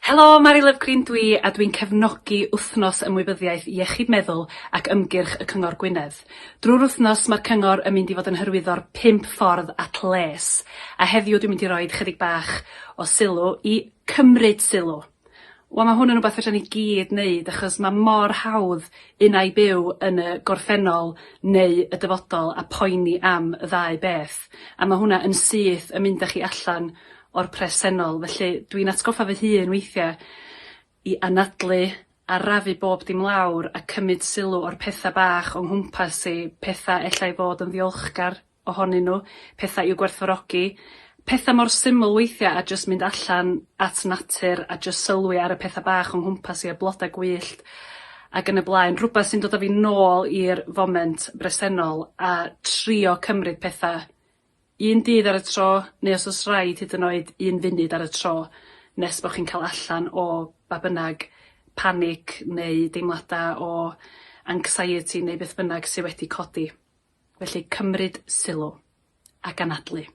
Helo, Mari Lovgreen dwi a dwi'n cefnogi Wythnos Ymwybyddiaeth Iechyd Meddwl ac ymgyrch y Cyngor Gwynedd. Drwy'r wythnos mae'r Cyngor yn mynd i fod yn hyrwyddo'r pump ffordd at les, a heddiw dwi'n mynd i roid chydig bach o sylw i cymryd sylw. Wel ma' hwn yn wbath fedra ni gyd neud achos ma' mor hawdd unai byw yn y gorffennol neu y dyfodol a poeni am y ddau beth a ma' hwnna yn syth yn mynd â chi allan o'r presennol felly dwi'n atgoffa fy hun weithia' i anadlu, arafu bob dim lawr a cymyd sylw o'r petha bach o nghwmpas i, petha ella i fod yn ddiolchgar ohonyn nhw, petha i'w gwerthfawrogi, petha mor syml weithia' a jyst mynd allan at natur a jyst sylwi ar y petha bach o nghwmpas i y bloda gwyllt ag yn y blaen, rhwbath sy'n dod â fi nôl i'r foment bresennol a trio cymryd petha un dydd ar y tro neu os o's raid hyd yn oed un funud ar y tro nes bo' chi'n ca'l allan o ba bynnag panic neu deimlada o anxiety neu beth bynnag sy wedi codi. Felly cymryd sylw ac anadlu.